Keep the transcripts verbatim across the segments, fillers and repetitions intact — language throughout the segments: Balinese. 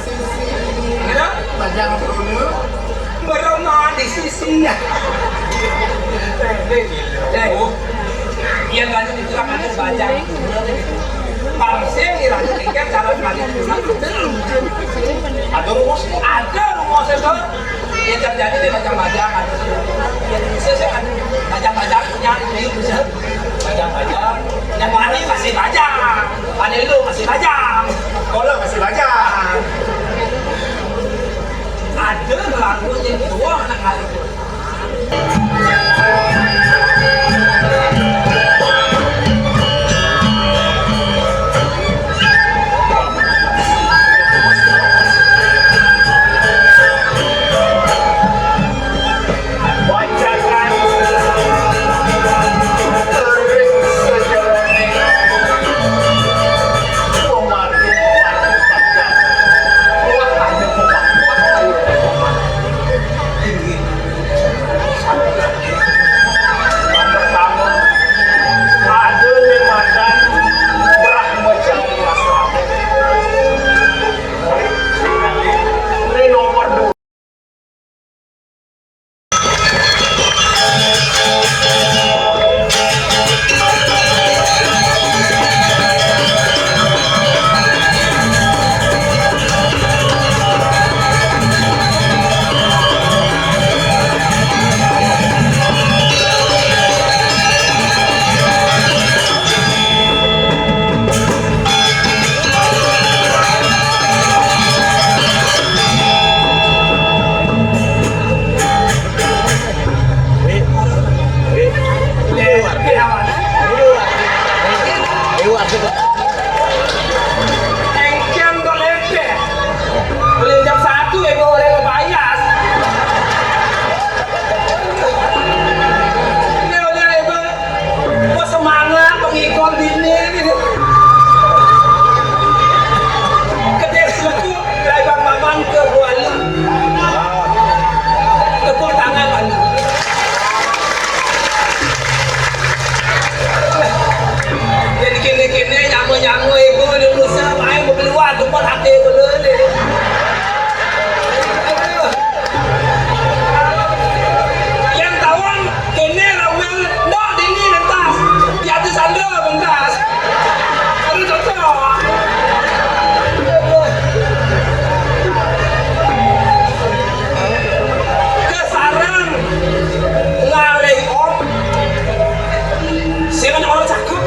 Sisi. Kenapa? Bajang dulu. Merema di sisi. Eh, eh, eh. Yang lanjut itu kan ada bajang. Bang sing ira tinggal cara kali. Ada rumus. Ada rumus itu. Ya terjadi di bajang-bajang. Ya, saya kan bajang-bajang punya itu bisa. Bajang-bajang. Yang wani masih bajang. Ane lu masih bajang. Kalau masih bajang. Ada ngelakuin doang anak ngalir. Engkén to lepe. Mulai jam satu ya gue udah ngebayar. Ini udah ibu. Gue semangat pengikut bini gitu. Gede suku, dari Bang Maman ke Bualu. Tepuk tangan, Bang. Jadi kene-kene, nyama-nyama, ibu, dia usah main, mau keluar, tempat hati dulu nih. Aduh. Yang tawon, kene, Ramel, ndok, dini, mentas. Di atas sandal, mentas. Aduh, cocok. Aduh. Ke sarang ngalih om. Sing ana orang cakep.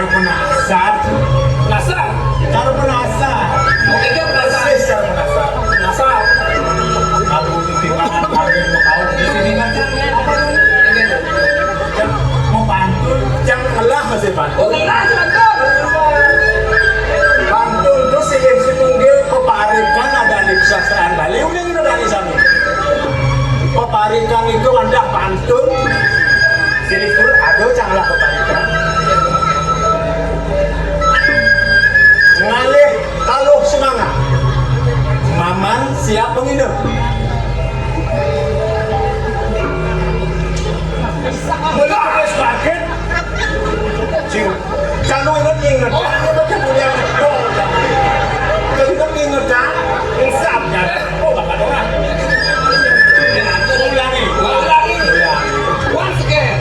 Penasar. Nasar. Cara penasar. Oke, dia penasar. Persis cara penasar. Nasar. Kalau di timbangan kawin mau tahu di sini kan apa namanya? Cang mau pantun, cang ngelah masih pantun. Oh, ngelah, pantun. Pantun terus silih sinunggil peparikan ada di kesusastraan Bali, udah ini udah sami. Peparikan itu ada pantun. Silih tur ada cang ngelah peparikan. Ngalih taluh semangat. Maman siap penginep. Beli terus paket. Cium. Cang nu inget-inget. Cang nu inget-inget. Cang nu inget-inget. Insap, ya. Oh, Bapak Lurah. Ulangi. Ulangi. Ulangi. Once again.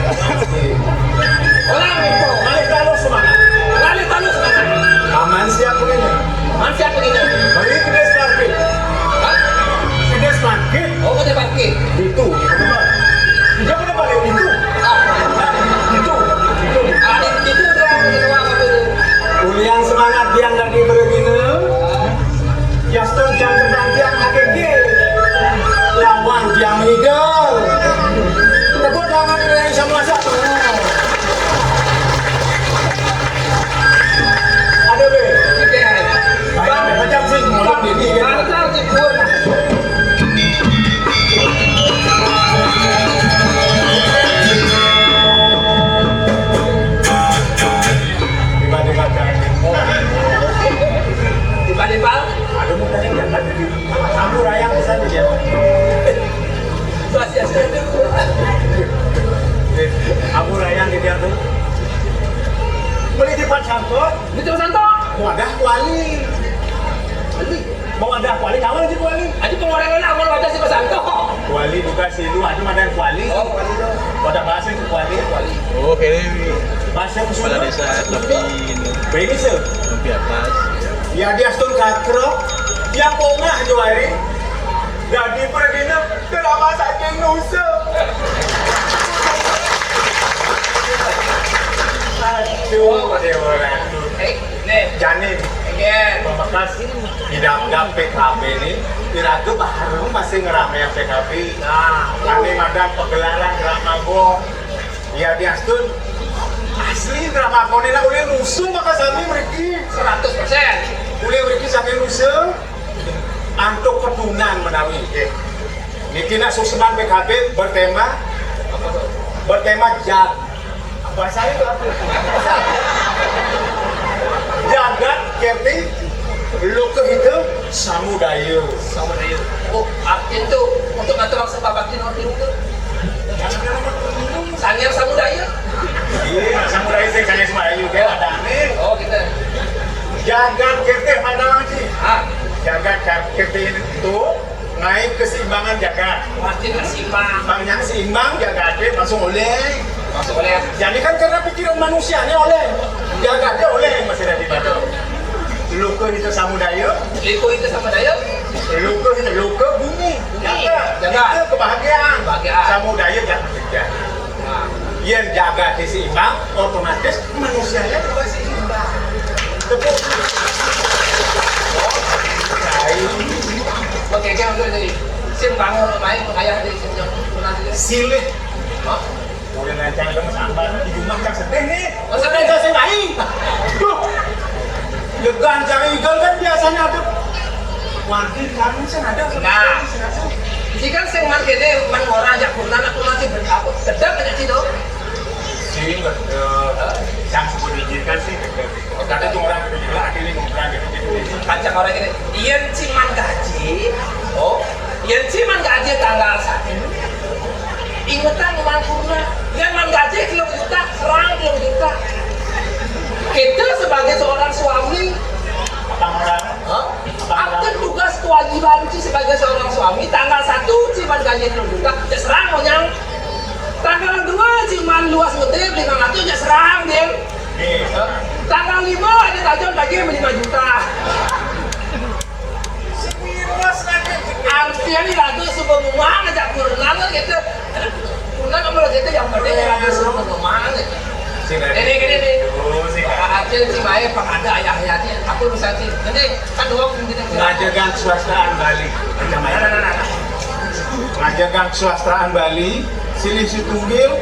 Ulangi, Pak. Ngalih taluh semangat. Ngalih taluh semangat. Maman siap penginep. Maman siap penginep. Balik ke des parkir. Hah? Ke des parkir. Oh, ke des parkir. Itu, itu benar. Dia benar balik itu. Ah. Itu, itu. Ah, di, itu dia, itu doang, apa itu? Ulian semangat tiang dadi beregina. Yaston jam terbang tiang A G G. Lawan tiang mengigal. Tepuk tangan yang sama satu. Ada be. Bang, macam sih, mulut ini, kan? Mantap, sih, pun. Tiba-tiba jadi. Tiba-tiba? Aduh, mau tanya jangan. Aku rayang di sana dia. Masih ada. Aku rayang di dia tuh. Beli di Pak Santo. Di Pak Santo. Wadah kuali. Beli. Mau wadah kuali, kawan si kuali. Aja pengorengan aku wadah si Pak Santo. Kuali bukan si lu, aja madan kuali. Oh, kuali dong. Wadah bahasa itu kuali. Kuali. Oh, kayaknya ini bahasa kepala desa, tapi ini. Ini sih. Tapi atas. Ya, dia stun kakrok. Dia pongah juari. Jadi pergina drama saking nusa. Aduh, Dewa Ratu. Eh, nih. Janin. Iya. Pamekasih. Di dalam P K B nih, iraga baru masih ngerame P K B. Nah, ane madan pagelaran drama gong. Ya, diastun asli drama gong ini ulih nusa maka sami mriki. Seratus persen. Ulih mriki saking nusa. Antuk ketunan menawi nggih. Niki nak susunan P K B bertema, bertema jag. Bahasa itu apa? Jagat Kerti Lokahita Samudaya. Samudaya. Oh, artinya itu untuk ngatur langsung Pak Bakti nomor tiga itu. Sanghyang Samudaya. Iya, Samudaya sih, Sanghyang Samudaya juga ada nih. Oh, gitu. Jagat Kerti mana lagi? Ah. Jagat Kerti itu ngai keseimbangan jagat. Pasti seimbang. Bang, yang seimbang jagat langsung oleh. Langsung oleh. Jadi kan karena pikiran manusianya oleh. Jagatnya oleh masih ada di mana? Lokahita Samudaya. Lokahita Samudaya. Lokahita, loka bumi. Bumi. Jagat. Jagat. Itu kebahagiaan. Kebahagiaan. Samudaya jagat. Nah. Yen jagat seimbang, otomatis manusianya juga seimbang. Tepuk. Oh, baik. Oke, oke, oke, oke. Sing bangun, main, ayah, di sini, nanti. Silih. Hah? Udah ngancang sama sambat, di rumah kan sedih nih. Oh, sedih. Udah sing lain. Duh. Legan cari igal kan biasanya ada. Warga kami sih ada. Nah. Jika sing man kene, man ora jak kurnan, aku nanti ber-, aku gedek aja sih, tuh. Sing gedek. Yang sebut izin kan sih gedek. Kadang tuh orang gedek, akhirnya ngomong gedek. Kancang orang ini, yen sing man gaji, oh, yen sing man gaji tanggal satu, ingetan man kurna, yen man gaji telung juta, serang telung juta. Kita sebagai seorang suami, apa orang? Hah? Apa orang? Akan tugas kewajiban ci sebagai seorang suami, tanggal satu ci man gaji telung juta, ya serang monyang. Tanggal dua ci man luas ngedip lima ratus, ya serang, Dil. Iya. Tanggal lima ada tajam lagi lima juta. Artinya nih lagu sebelum ngomong aja kurnan gitu. Kurnan kamu lagi itu yang penting lagu sebelum ngomong gitu. Ini, ini, ini. Cing baé pang ada ayah-ayahna, apa urusan cing? Gede, kan doang cing gede. Ngajegang kesuasaan Bali. Nah, nah, nah, nah. Ngajegang kesuasaan Bali, silih situnggil,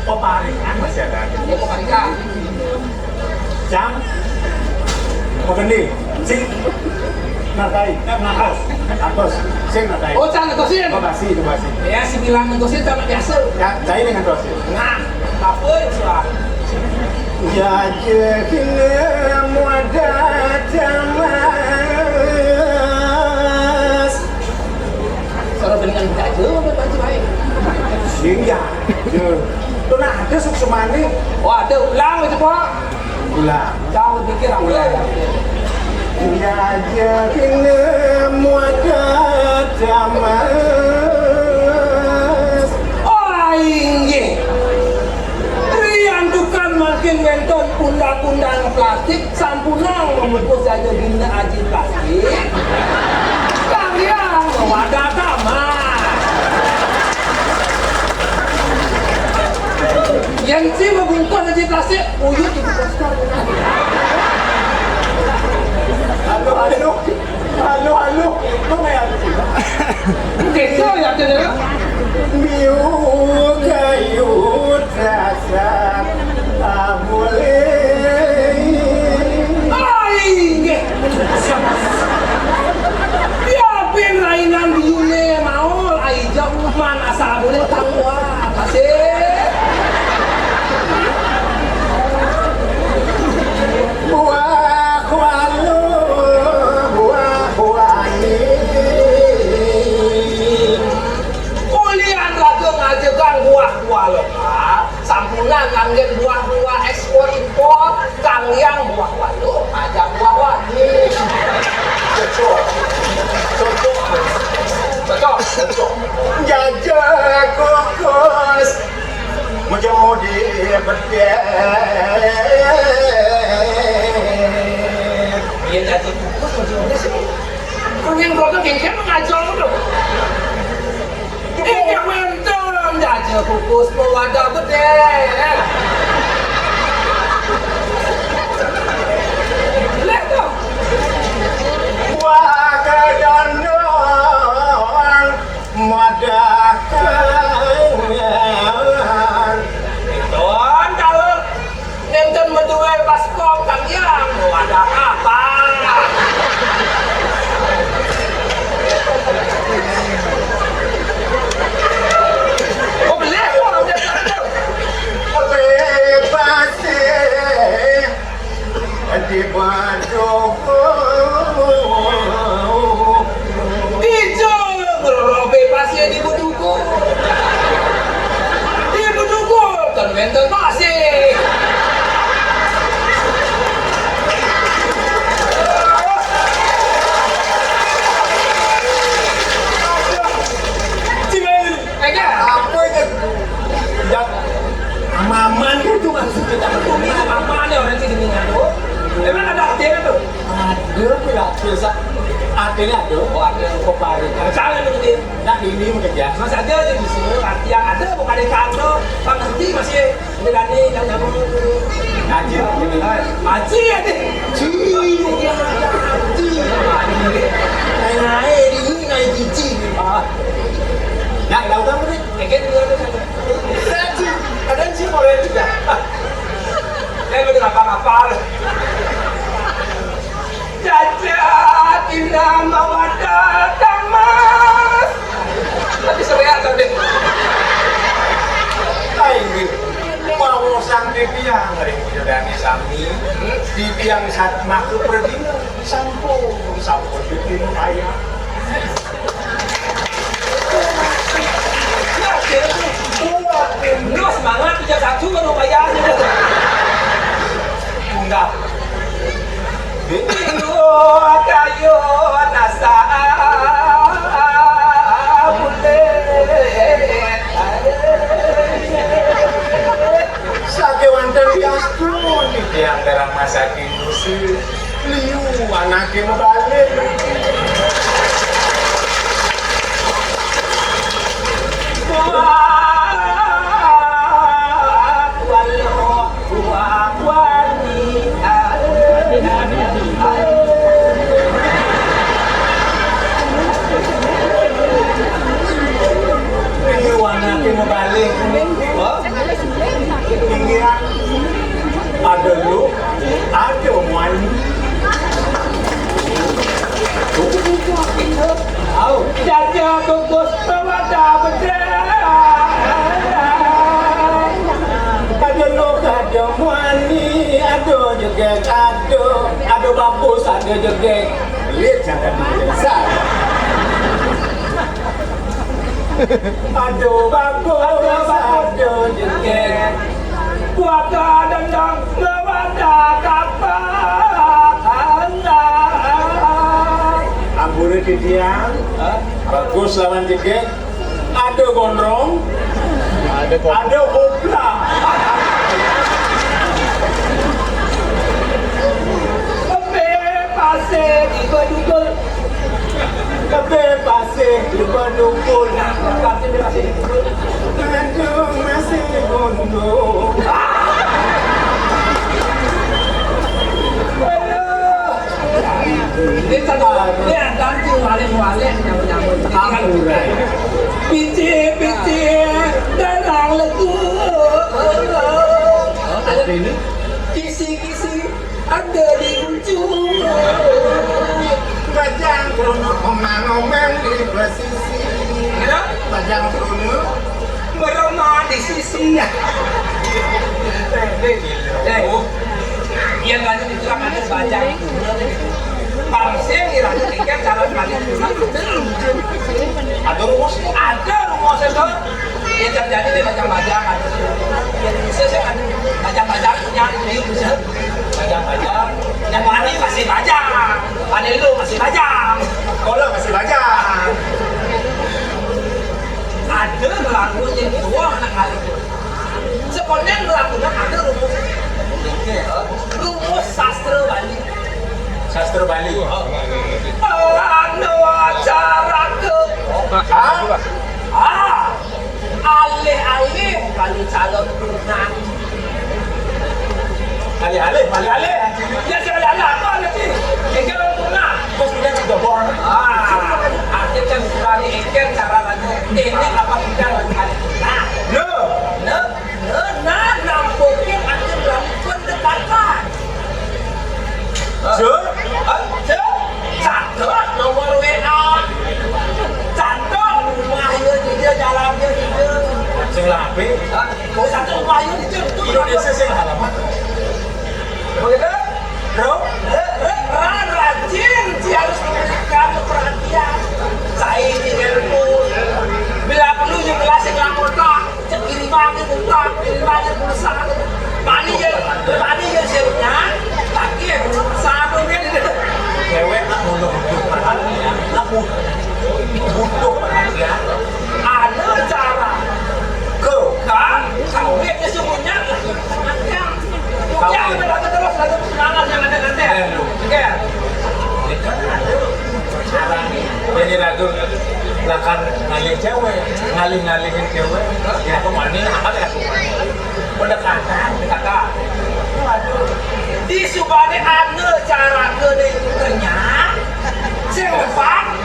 paparingan masih ada. Oh, paparingan. Cang, pagending, cing, nakai, eh, nakas, atos, sing nakai. Oh, cang natosin. Oh, basi, itu basi. Ya, si bilang natosin sama biasa. Ya, cai dengan tosin. Nah, apa yang salah? Ya, jadi modal jamas. Kalau dengan jaga, apa tuh, baik? Sing ya. Tuh, nah, ada suksmane. Oh, ada ulang itu, Pak. Ulang. Jangan pikir aku. Ulang. Ya, jadi modal jamas. Oh, inggih. Riantukan mangkin wénten undang-undang plastik, sampunang membungkus jaja dina aji plastik. Kalian wadah kamar. Yén si membungkus aji plastik, uyut itu poster. Halo, halo. Halo, halo. Kok kayak gitu ya, Cen, ya? Miu kayu dasar abulé. Ai, nggih. Ya, ben rainan biune maul, ai, jauh man asal boleh tahu, ah, kasih. Buah walu, buah wani. Ulian raga ngajegang buah-buah lokal, sampunang nganggén buah-buah ékspor impor, kang yang buah walu, aja buah wani. Cocok. Cocok. Cocok. Cocok. Jaja kukus. Mujung-mudi bedé. Iya, jatuh kukus, mujung-mudi sih. Kuning kotor, gengkem ngajol tuh. Iya, wénten, jatuh kukus, mau wadah bedé. Lihat tuh. Wah, kedondong. Madah kangen. Don, kalau nénten madué baskom kang yang, wadah apa? Oh, beli, oh, beli. Bebas, eh. Di Bedugul. Ijo, ngerobe pasien di Bedugul. Di Bedugul, kan wénten pasien. Cimahi. Enggak. Apa itu? Ya, amaman itu maksud kita. Ini amaman ya orang sih, gini, tuh. Emang ada artinya tuh? Ada, pula, biasa. Artinya ada. Oh, ada. Kepari. Nah, salah itu, dia. Nah, ini mungkin ya. Mas, ada aja di sini, arti yang ada, bukan yang kado. Pak ngerti masih. Ini Dani, yang kamu. Haji, Haji, Haji, Haji. Haji. Naik, naik, ini naik cici. Ah. Nah, tahu kan, Budi? Kayak gitu, ada sana. Haji, ada sih, boleh juga. Eh, udah ngapa-ngapa. Jaja, Tina, Mawada, Damas. Tapi sereak tadi. Aing, wawosan titiang, ari Dani sami, titiang sat-, maku perdina, sampun, sampun bikin kaya. Kuat, lu semangat, tiga satu, baru bayar, gitu. Enggak. Kayu nasa bulet. Sakewanten diastun, titiang darah masakin musik. Liu anake mabalik. Wah, waloh, wah, wani. Aduh, jegég, aduh, aduh, bagus, aduh, jegég. Lihat jangan dibesar. Aduh, bagus, aduh, jegég. Kuat dendam kepada kapan. Ambure didiang, bagus lawan jegég. Ada gondrong, ada koplo. Kebé pasé di bedugul. Kebé pasé di bedugul. Nah, kebé pasé di bedugul. Aduh, masih gondrong. Aduh. Ini kan, ini ada tuh walik-walik nyambut-nyambut. Ampun, Ray. Pici, pici, darang legu. Ada ini? Kisi-kisi, ada di ujung. Bajang krunuk omang-omang di pesisi. Kenapa? Bajang krunuk merona di sisi. Eh, eh, eh. Yang tadi itu kan ada bajang. Bang sing ira pikir cara kali. Ada rumus. Ada rumus itu. Ya terjadi di bajang-bajang. Ada. Ya bisa sih ada bajang-bajang punya. Ayo bisa. Bajang-bajang. Yang mana masih bajang? Ada lu masih bajang. Kalau masih bajang. Ada ngelakuin dua anak kali. Sebenarnya ngelakuin ada rumus. Rumus sastra Bali. Sastra Bali. Anu acara ke. Hah? Ah, alih-alih kalau calon tunangan. Alih-alih, alih-alih. Ya, si alih-alih apa lagi? Engkel orang tunang. Terus kita juga bohong. Ah, artinya kan kurang engkel cara lagi. Ini apa kita lagi? Nah, lo, lo, lo, nah, nampukin aku dalam pendekatan. Cuk? Hah? Cuk? Catet nomor W A. Catet rumah ya dia, jalan dia dia. Sing lape? Hah? Oh, catet rumah ya dia. Itu Indonesia sing halaman. Begitu? Bro? Re, re, ra, rajin, dia harus memberikan perhatian. Saya ini telepon. Bila perlu juga sing lapor. Cek kiriman itu, Pak. Kiriman itu pulsa. Mani ya, mani ya sirnya. Lagi ya, satu menit. Cewek nak butuh, butuh perhatian, nak butuh, butuh perhatian. Ada cara. Ke? Kan, kawin sesungguhnya. Yang, yang berada terus, ada tunangan yang ada nanti. Eh, lu. Oke. Ini kan ada. Sekarang ini, ini ragu. Lah kan ngalih cewek, ngalih-ngalihin cewek. Ya, aku mani, apa ya aku mani? Pendekatan, pendekatan. Waduh. Di subane ane cara kene ternyata. Sing depan,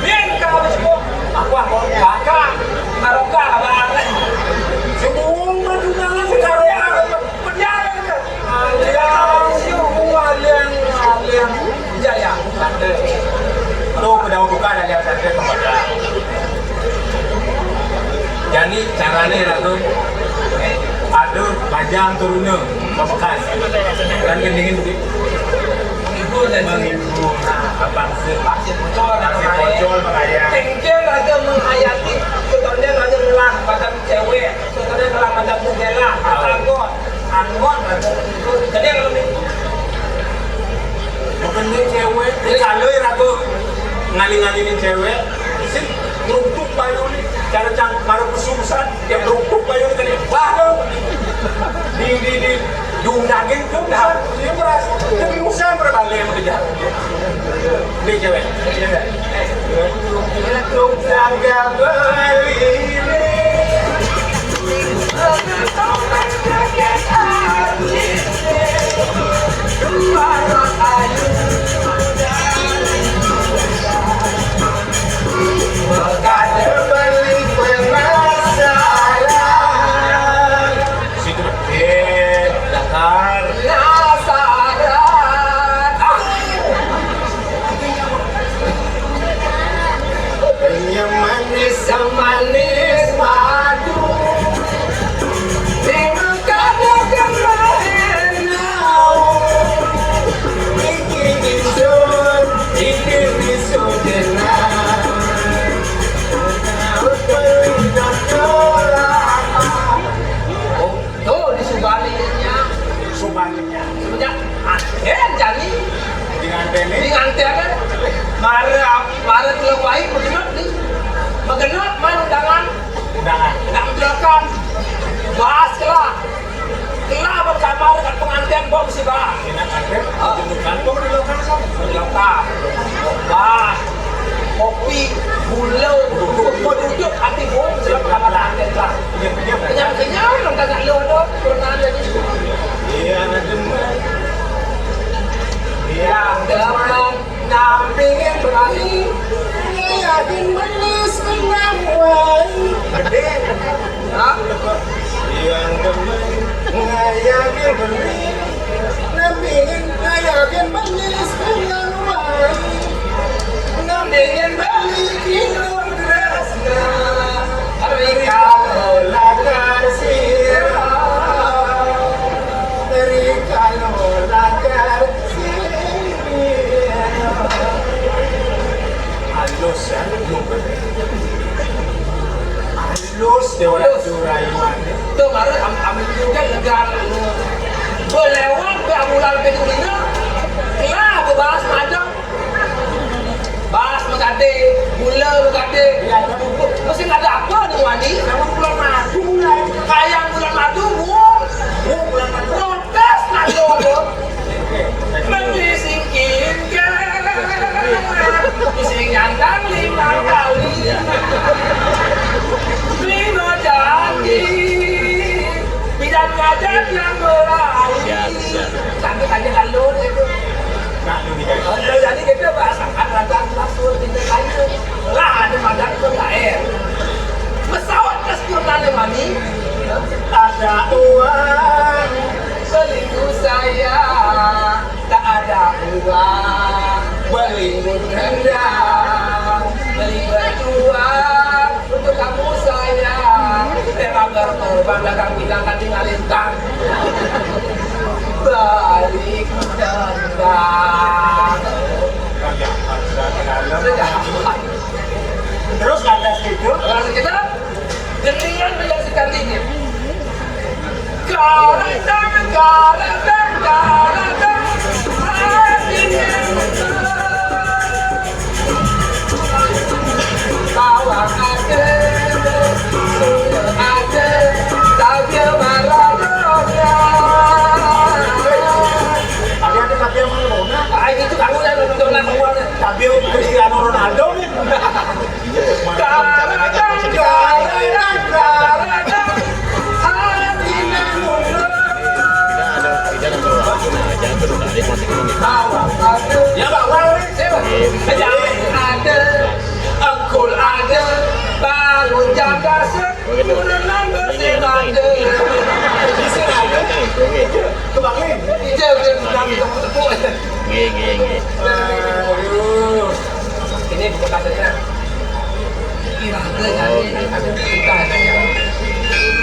ben kau cukup. Aku, aku, kakak, taroka, abang. Semua tunangan sekarang. Penjara, kan? Aliang, aliang, aliang. Jaya, santai. Tuh, udah buka ada yang santai kemana? Jadi, caranya ratu, aduh, bajang turunnya, pamekkas. Kan gendingin begitu. Menghibur dan menghibur. Nah, abang sih. Pasir bocor, pasir bocor, makanya. Tengkel aja menghayati, sebenarnya aja ngelah, bahkan cewek. Sebenarnya kalau macam jendela, anggot, anggot, jadi yang lebih. Bukan dia cewek, dia calon aku ngali-ngalinin cewek. Sip, ngeruduk bayu nih, cara cang, marah kesusahan, dia ngeruduk bayu nih, tadi, wah, di, di, di, diundangin, dia udah, dia merasa, dia bingung, saya berbalik sama dia. Ini cewek. Untuk jaga beli. Bukan beli penasaran. Situ, eh, dasar. Penasaran. Yang manis, yang manis. Semenjak anten jani. Di nganten ni? Di nganten ni. Mara, mara telung wai magenep ni. Magenep man undangan. Undangan. Nak menjelokan. Bas kelah. Kelah ban kamar kat penganten bawa musibah. Enak anten. Ah. Jemuk kantong di lokal sama. Di lokal. Bas. Kopi, gula, duduk, duduk, anti bom, sebab kamar anten kelah. Kenyang-kenyang, nang tanya lu tu, pernah jadi. Iya, demen. Yang demen, nampingin berani. Ngayakin manis, tenang, wai. Gede. Hah? Yang demen, ngayakin berani. Nampingin, ngayakin manis, tenang, wai. Nampingin, beli, minum, Rika lo lakar sira, Rika lo lakar sira. Halus ya, halus dewasa rayuan. Tuh baru am am juga legar. Belewat be amulan ke dulina. Lah bebahas macam. Bas megade, gula megade. Mesti ada apa ni wani? Nama bulan madu mulai. Kayang bulan madu, wong. Wong bulan madu. Protes nak lo tu. Mesti singkirkan. Mesti nyandang lima kali. Lima janji. Bidan ngajak yang berani. Siap, siap. Sampai tanya kalau dia tu. Kalau jadi kita bahas akan datang langsung kita tanya. Lah ada makan pun lain. Pesawat ke Sempurna ni mami. Ada uang beli saya. Tak ada uang beli rendang. Beli berjuang untuk kamu sayang. Tembak berkorban dagang bilang kan tinggalin tang. Balik tembak. Terus lantas gitu. Terus kita, gendingan menyaksikan ini. Karetang, karetang, karetang. Hatinya. Bawang ada, sunda ada, tapi Maradona. Ada, ada tapi Maradona. Ah, itu kamu yang nonton lah semua. Tapi Cristiano Ronaldo nih. Karetang, karetang, karetang. Hatinya mundur. Bawang ada. Ya, bawang nih. Jangan ada, engkol ada, bangun jam dasar, turunan bersih ada. Di sini ada. Kebangin. Hijau dia bilang tepuk-tepuk. Nggih, nggih, nggih. Aduh. Ini bukan katanya. Kira-kira nyanyi, ada kita ada ya.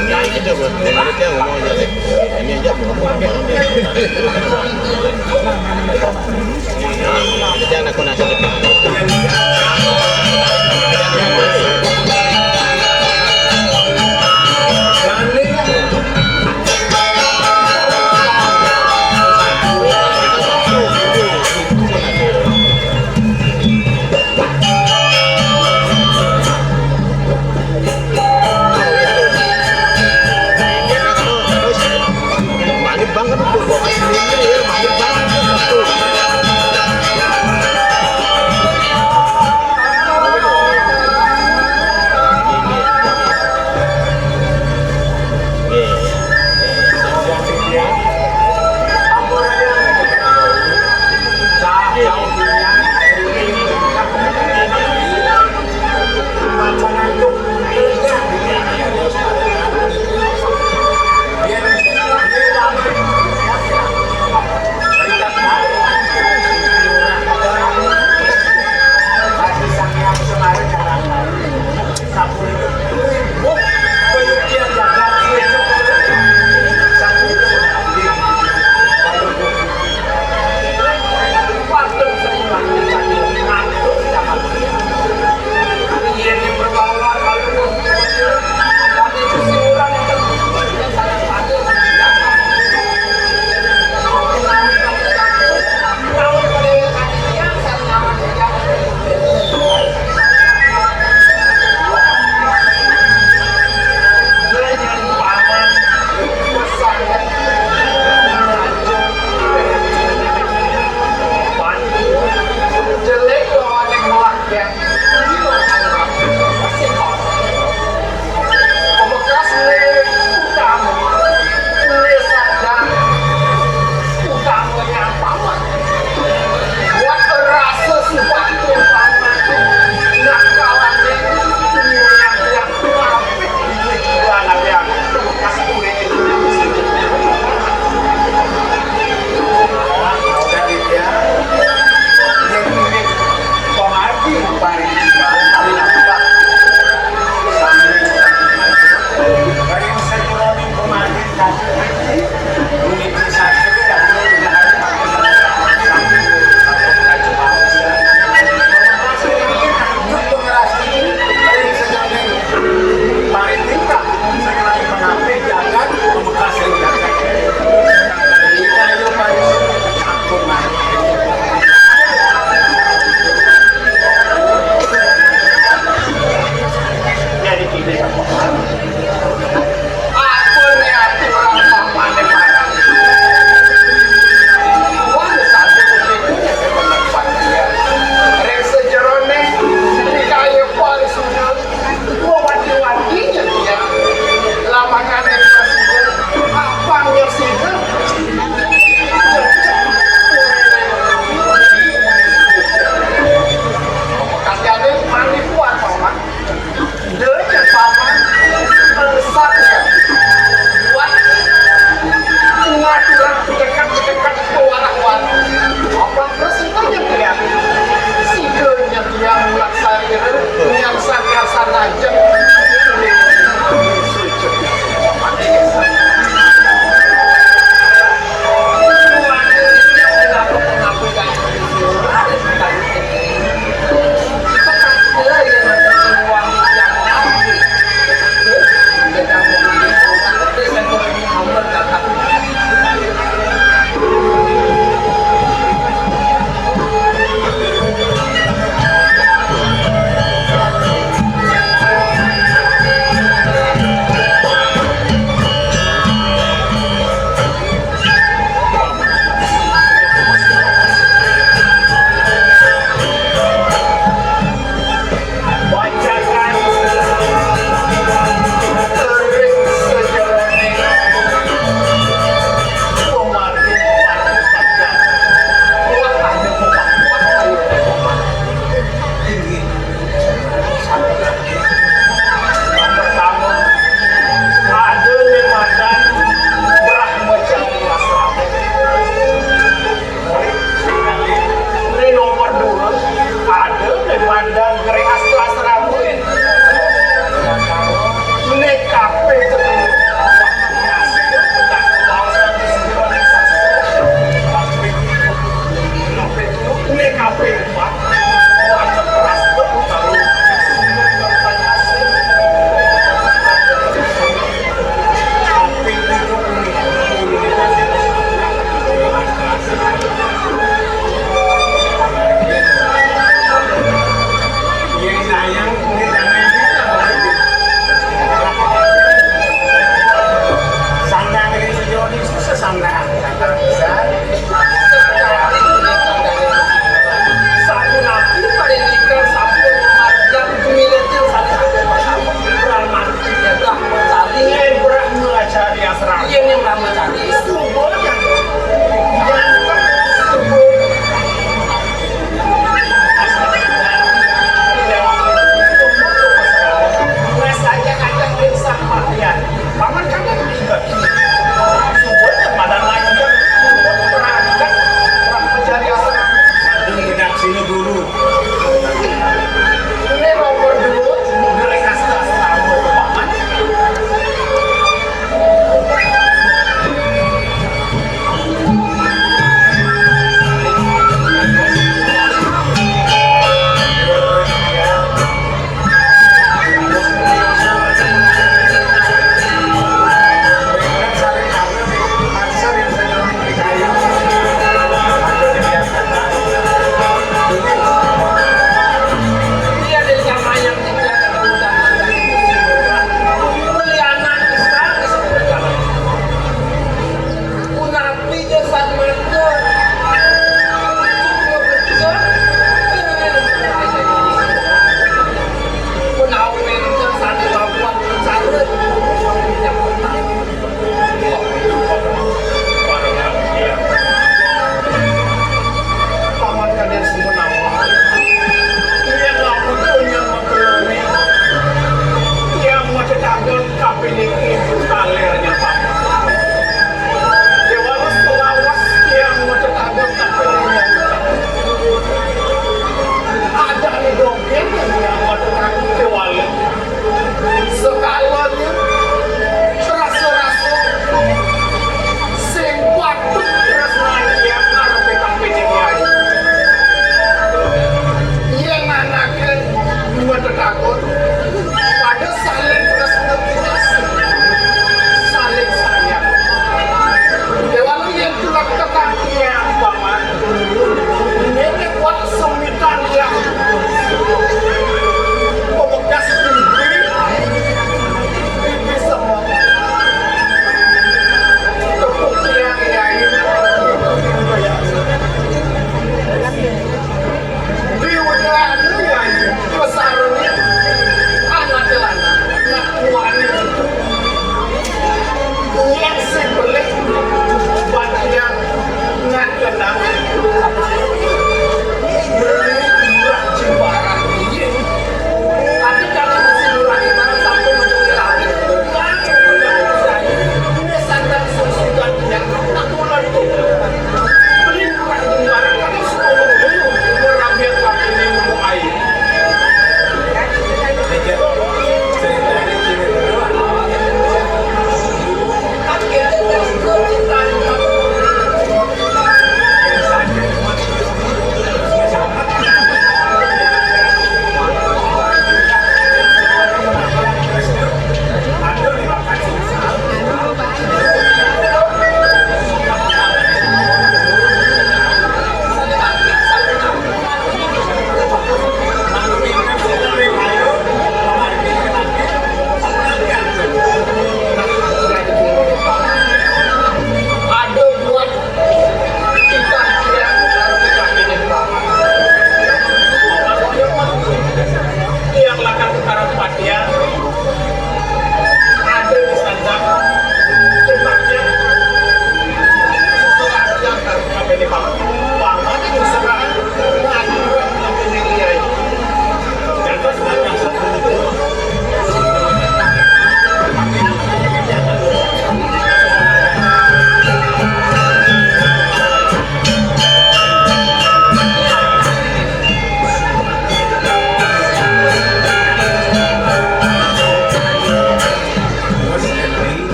Ini aja, Bos. Ini aja, Bos. Ini aja, Bos. Ini aja, aku nasi depan.